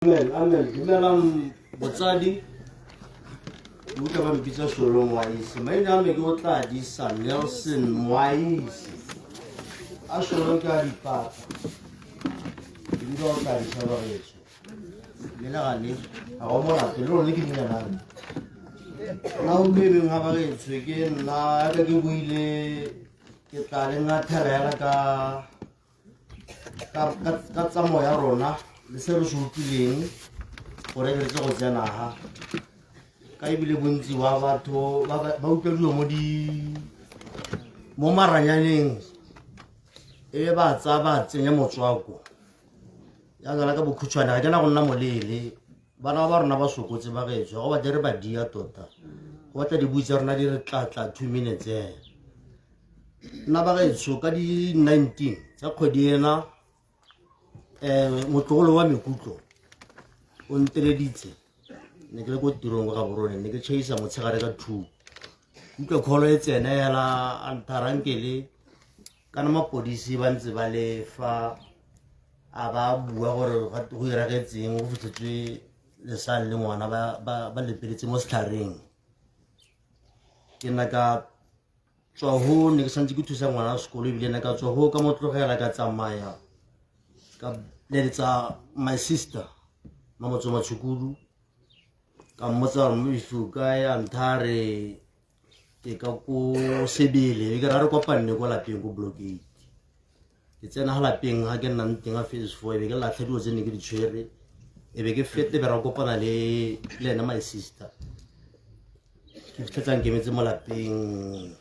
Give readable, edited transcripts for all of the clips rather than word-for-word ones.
Amen, amen. Dumelang botsadi. Ke utlwa ba mpitsa Solo Moaise. Maina a me ke o tla disa Nelson Moaise. A Solo ke a dipapa. Ke bile o tla disa bagetso. Mme le gale ga go molato le lone ke leina la me. Nna o bebeng ga bagetso ke nna ka ke buile ke tla le ngathela hela ka ka tsamao ya rona le se re se utlwileng gore re tle go tsena ga ka ebile bontsi ba batho ba utlwa dilo mo di mo maranyaneng e be ba tsaya ba tsenya motswako ya jala ka bokhutshwane ga ke na go nna moleele bana ba rona ba sokotse ba getswa go batle re ba dia tota go batla dibui tsa rona di re tlatla 2 minutes nna ba gaetsho ka di-19 tsa kgwedi ena motlogolo wa mekutlo o nteleditse. Ne ke le ko tirong ko Gaborone, ne ke tšhaisa motshegare ka 2, utlwa call e tsena hela a ntharankele kana mapodisi ba ntse ba le fa a ba bua gore go iragetseng, go fitlhetswe lesang le ngwana ba lepeletse mo setlhareng. Ke nna ka tswa ho, ne ke santse ke thusa ngwana sekolo, ebile ne ka tswa ho ka mo tlogela ka tsamaya ka leletsa my sister Mamotso Matshukudu, ka mmotsa gore mo ife o kae, a ntha re ke ka ko Sebele, e ke ra re kopanne ko lapeng ko Block 8. Ke tsena ga lapeng ga ke nnang teng ga phase 4, e be ke latlha dilo tse ne ke di tshwere, e be ke fete be ra kopana le ena my sister. Ke fitlhetsa nkemetse mo lapeng,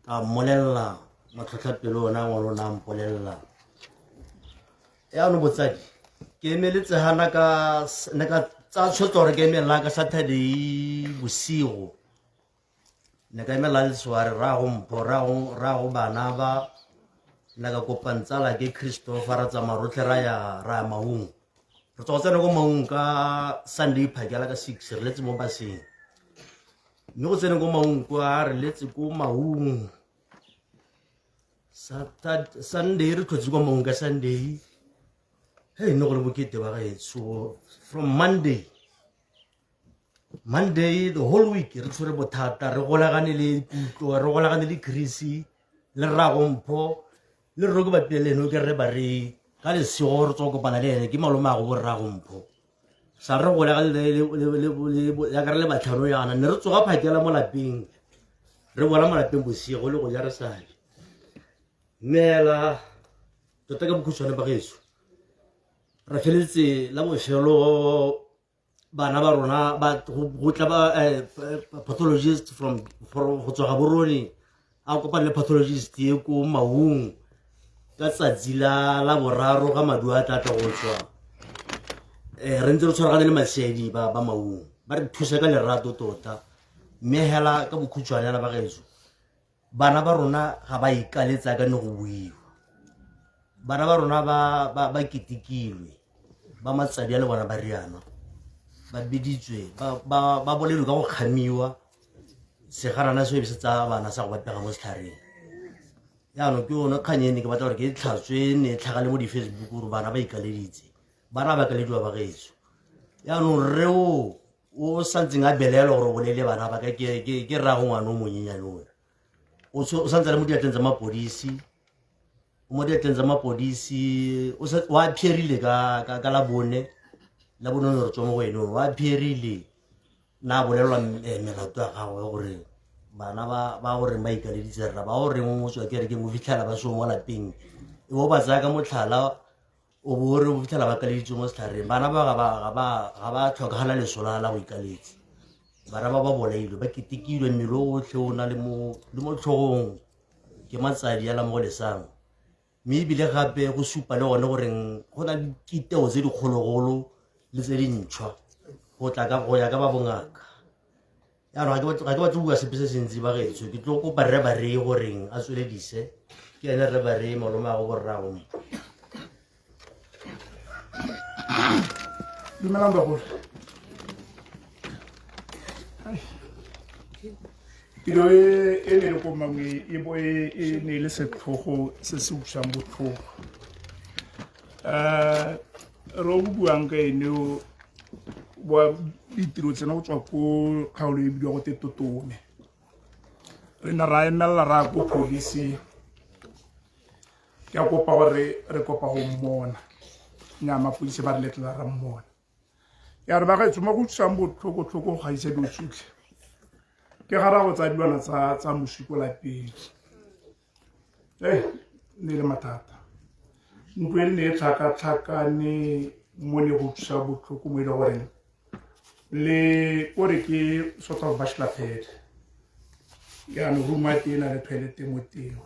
ka mmolelela matlhotlhapelo ona ngwana o ne a mpolelela. Yaanong botsadi, ke emeletse gana ka ne ka tsaya tshwetso gore ke emelela ka Saturday bosigo, ne ka emela lesware rrago Mpho, rrago bana ba, ne ka kopang tsala ke Christopher, ra tsamaya rotlhe ra ya Maung. Re tswa go tsena ko Maung ka Sunday phakela ka 6, re letse mo baseng, mme go tsene ko Maung kwa re letse ko Maung Sunday, re tlhotse kwa Maung ka Sunday. Hey, ne go le bokete ba gaetsho. From Monday the whole week re tshwere bothata, re golagane le Kutlo, re golagane le Chris le rrago Mpho le rro ke bapile le ene ke re ba re ka lesego re tswa kopana le ene ke malome a go bo rrago Mpho sa re golega yaka re le batlhano yana ne re tsoga phakela mo lapeng, re bona mo lapeng bosigo le go ja re sale. Mme hela tota ka bokhutshwane ba geso, re feleletse la bofelo bana ba rona ba go tla ba pathologist from go tswa Gaborone, a kopane le pathologist e ko Maung ka tsatsi la boraro ga maduo a tla tla go tswa. Re ntse re tshwaragane le masedi ba Maung, ba re thusa ka lerato tota. Mme hela ka bokhutshwane hela ba gaetsho, bana ba rona ga ba ikaletsa ka ne go buiwa, bana ba rona ba ketekilwe, ba matsadi a le bona ba riana, ba biditswe, ba bolelwe ka go kgamiwa segarana seo se tsaya bana sa go ba pega mo setlhareng. Jaanong ke yone kgang ene ke batla gore ke e tlhatswe, ne e tlhagale mo di-Facebook gore bana ba ikaleditse, bana ba kalediwa ba gaetsho. Jaanong rre o santseng a belaelwa gore o bolele bana ba ka ke rrago ngwana o monyenyane ona, o santse a le mo diatleng tsa mapodisi, o mo diatleng tsa mapodisi, o appearile ka Labone ne re tswa mo go ene, o appearile na a bolelelwa melato ya gagwe gore bana ba goreng ba ikaleditse rra, ba goreng o tswa kerekeng o fitlhela ba seo mo lapeng, e bo ba tsaya ka motlhala, o bo re o fitlhela ba kaleditswe mo setlhareng. Bana ba ga ba tlhokagala leso la go ikaletse, bana ba ba bolailwe, ba ketekilwe mmele o otlhe o na le mo tlhogong ke matsadi a la mo go lesang. Mme ebile gape go supa le gone goreng go na le kiteo tse dikgologolo le tse dintšhwa go tla ka go ya ka ba bongaka. Jaanong ga ke batle go bua sepe se se ntsi ba gaetsho, ke tlo kopa rre Barei goreng a tsweledise, ke ene rre Barei, malome a go borrago Mpho. Dumelang bagolo. Tiro e ne le ko mangwe e bo e ne e le setlhogo se se utlwisang botlhoko. Re o buang ka ene o wa ditiro tsena go tswa ko kgaolo e bidiwa go te Totome. Re ne ra emelela ra ko police, ke a kopa gore re kopa go mmona. Nnyaa, mapodisi ba re letlela ra mmona. Ya re ba gaetsho mo go utlwisang botlhoko-tlhoko go gaisa dilo tsotlhe ke ga ra go tsaya dilwana tsa moswi ko lapeng. Ne le mathata. Ntlo e ne e tlhakatlhakane mo ne go utlwisa botlhoko mo e le goreng le o re ke sort of bachelor pad. Jaanong room ya teng e na le toilet mo teng.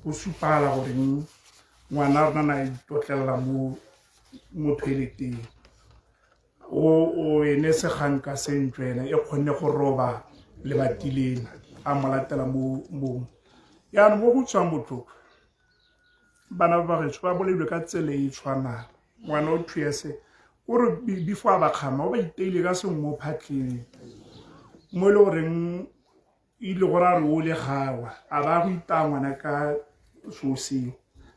Go supagala gore ngwana rona na itotlelela mo toileteng. O ene seganka se ntlo ena e kgonne go roba lebati lena a mo latela mo. Jaanong mo go utlwisang botlhoko, bana ba gaetsho ba bolailwe ka tsela e e tshwanang. Ngwana o 2 years o re before a ba kgama o ba iteile ka sengwe mo phatleng mo e le goreng ile gore a re o le gawa a ba go itaya ngwana ka seo seo.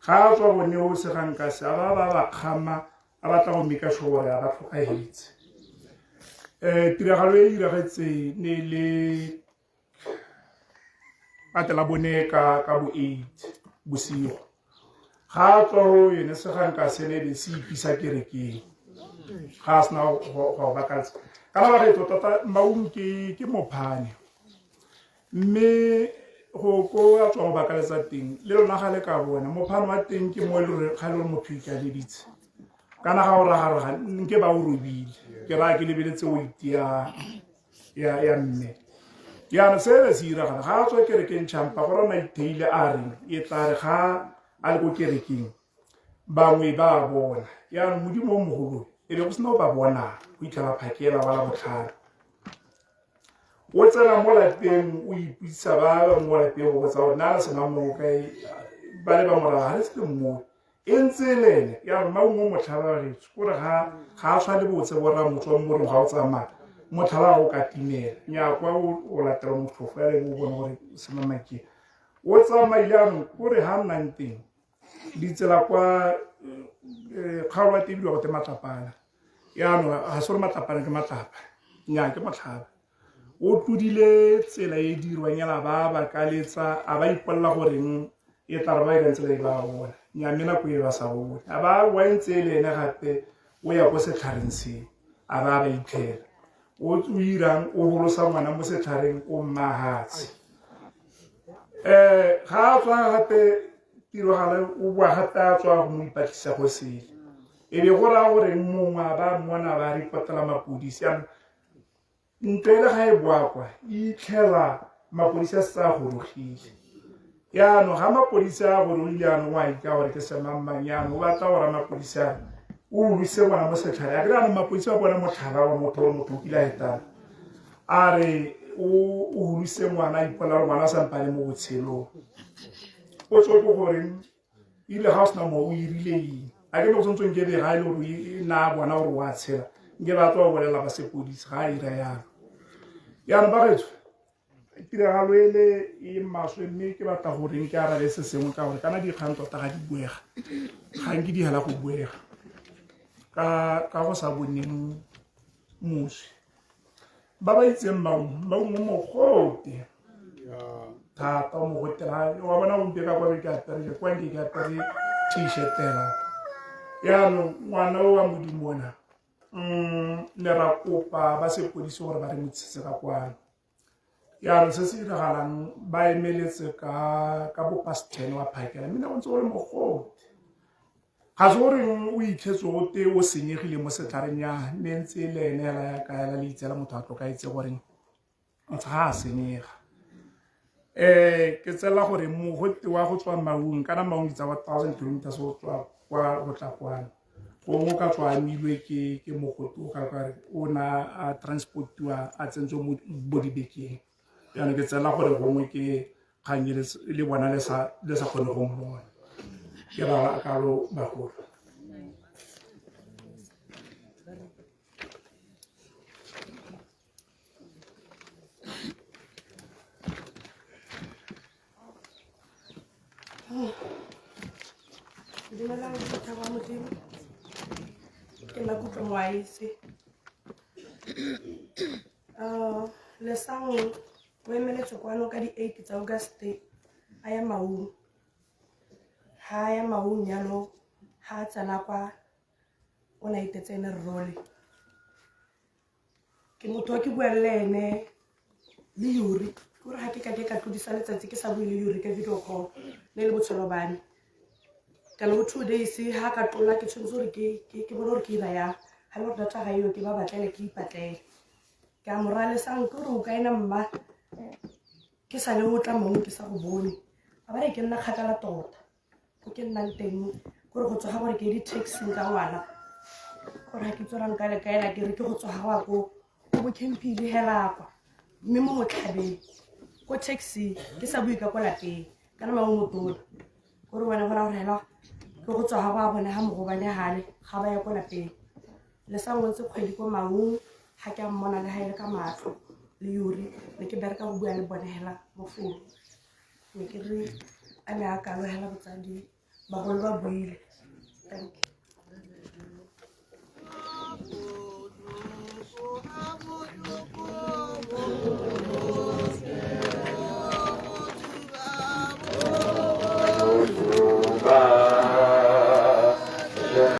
Ga a tswa bone o seganka se a ba ba ba kgama a batla go make sure gore a ba tlhokagetse. Tiragalo e diragetse ne le patela bone ka bo 8 bosigo. Ga a tswa go yone seganka se ne be se ipisa kerekeng. Ga a sena go baakantsa. Kana ba re tota Maung ke mophane. Mme go ko a tswa go bakaletsa teng le lona ga le ka bona mophane wa teng ke mo e le gore ga e le gore motho ikaleditse. Kana ga o ragaraga nke ba o robile. Ke raya ke lebeletse o itia ya mme. Jaanong se be se iragala ga a tswa kerekeng Champa go rona itheile a reng e tla re ga a le ko kerekeng bangwe ba bona. Jaanong Modimo o mogolo e be go sena o ba bonang go itlhela phakela wa la botlhano. O tsena mo lapeng o ipitsisa ba mo lapeng go botsa gore na le sena mo kae, ba le ba morago ga le se mo e ntse e le ene. Jaanong Maungo motlhaba gaetsho kore ga a tshwane botse borra motho wa morong ga o tsamaya motlhaba go ka timela. Nnyaa, kwa o latela motlhofo ya o bone gore semama ke o tsamaile. Jaanong kore ga nnang teng ditsela kwa kgaolo ya teng bidiwa gote Matlapana. Jaanong ga se gore Matlapana ke matlapa, nnyaa ke motlhaba. O tlodile tsela e dirwang ela ba bakaletsa a ba ipolela goreng e tla re ba irang tsela e ba bona. Nnyaa, mme nako e ba sa bone a ba wa ntse e le ene gape o ya ko setlhareng se a ba ba itlhela. O irang o holosa ngwana mo setlhareng o mmahatshe. Ga a tswa gape tiragalo o boa gape a tswa go mo ipatlisa go sele. E be go raya gore mongwe a ba mmona ba ripotela mapodisi. Jaanong ntlo e le ga e boa kwa e itlhela mapodisi a setse a gorogile. Jaanong ga mapodisi a gorogile jaanong o a itse gore ke semangmang, jaanong o batla go raya mapodisi a o uluse ngwana mo setlhareng. A kere jaanong mapodisi ba bona motlhala wa motho gore motho o kile a etana. A re o huluse ngwana a ipolela gore ngwana a sampane mo botshelong. O tswe ko goreng ile ga o sena mo o irile eng. A ke ne go tshwanetse nke be ga e le gore e na bona gore o a tshela nke ba tlo bolela ba sepodisi ga a ira yalo. Jaanong ba gaetsho tiragalo ele e maswe mme ke batla gore nke arabe se sengwe ka gore kana dikgang tota ga di buega, ga nke di hela go buega ka go sa boneng moswi. Ba ba itseng Maungo mogote thata o mogote wa bona gompieno ka kwa ke apere kwa nke ke apere t-shirt fela. Jaanong ngwana o wa Modimo ona ne ra kopa ba sepodisi gore ba re mo tshise ka kwano. Jaanong se se diragalang ba emeletse ka bo past 10 wa phakela mme ne go ntse go le mogote. Ga se gore o itlhetse o te o senyegile mo setlhareng ya ne ntse e le ene hela ya ka hela le itsela motho a tlhokaetse gore ga a senyega. Ke tsela gore mogote wa go tswa Maung kana Maung itsa wa 1000 kilometers go tswa kwa go tla kwano. Gongwe o ka tswa amilwe ke mogote o ka re o na a transportiwa a tsentswe mo dibekeng. Jaanong ke tsela gore gongwe ke kgang e le bona le sa kgone go mmona. Ke ba kalo bagolo. Dumelang batho ba Modimo. Ke nna Kutlo Moaise. Lesang o emeletse kwano ka di-8 tsa August a ya Maung. Ha a ya Maung yalo, ha a tsena kwa o ne a itetse ene role. Ke motho wa ke buang le ene le Yuri. Ke gore ga ke ka ke ka tlodisa letsatsi ke sa bue le Yuri ka video call ne le botshelo ba me. Kana bo 2 days ha ka tlola ke tshwanetse gore ke bone gore ke ira yang. Ha le gore data ga eo ke ba batlele ke ipatlele. Ke a mo raya, Lesang, ke gore o ka ena mma ke sa le o tla mong ke sa go bone. A ba re ke nna kgakala tota ko ke nnang teng, kore go tsoga gore ke di-taxing ka ngwana, gore ga ke tsora nka le kaela ke re ke go tsoga wa ko bo campile hela kwa mme mo motlhabeng ko taxi ke sa bue ka ko lapeng kana mangwe motona kore bone gora gore hela ke go tswa ga go a bone ga mogobane gale ga ba ya ko lapeng. Le sa ngwetse kgwedi ko Maung ga ke a mmona le ga e le ka matlho le Yuri ne ke bereka go bua le bone hela mo founu ne ke re a ne a kalo hela botsadi bagolo ba buile. Thank you.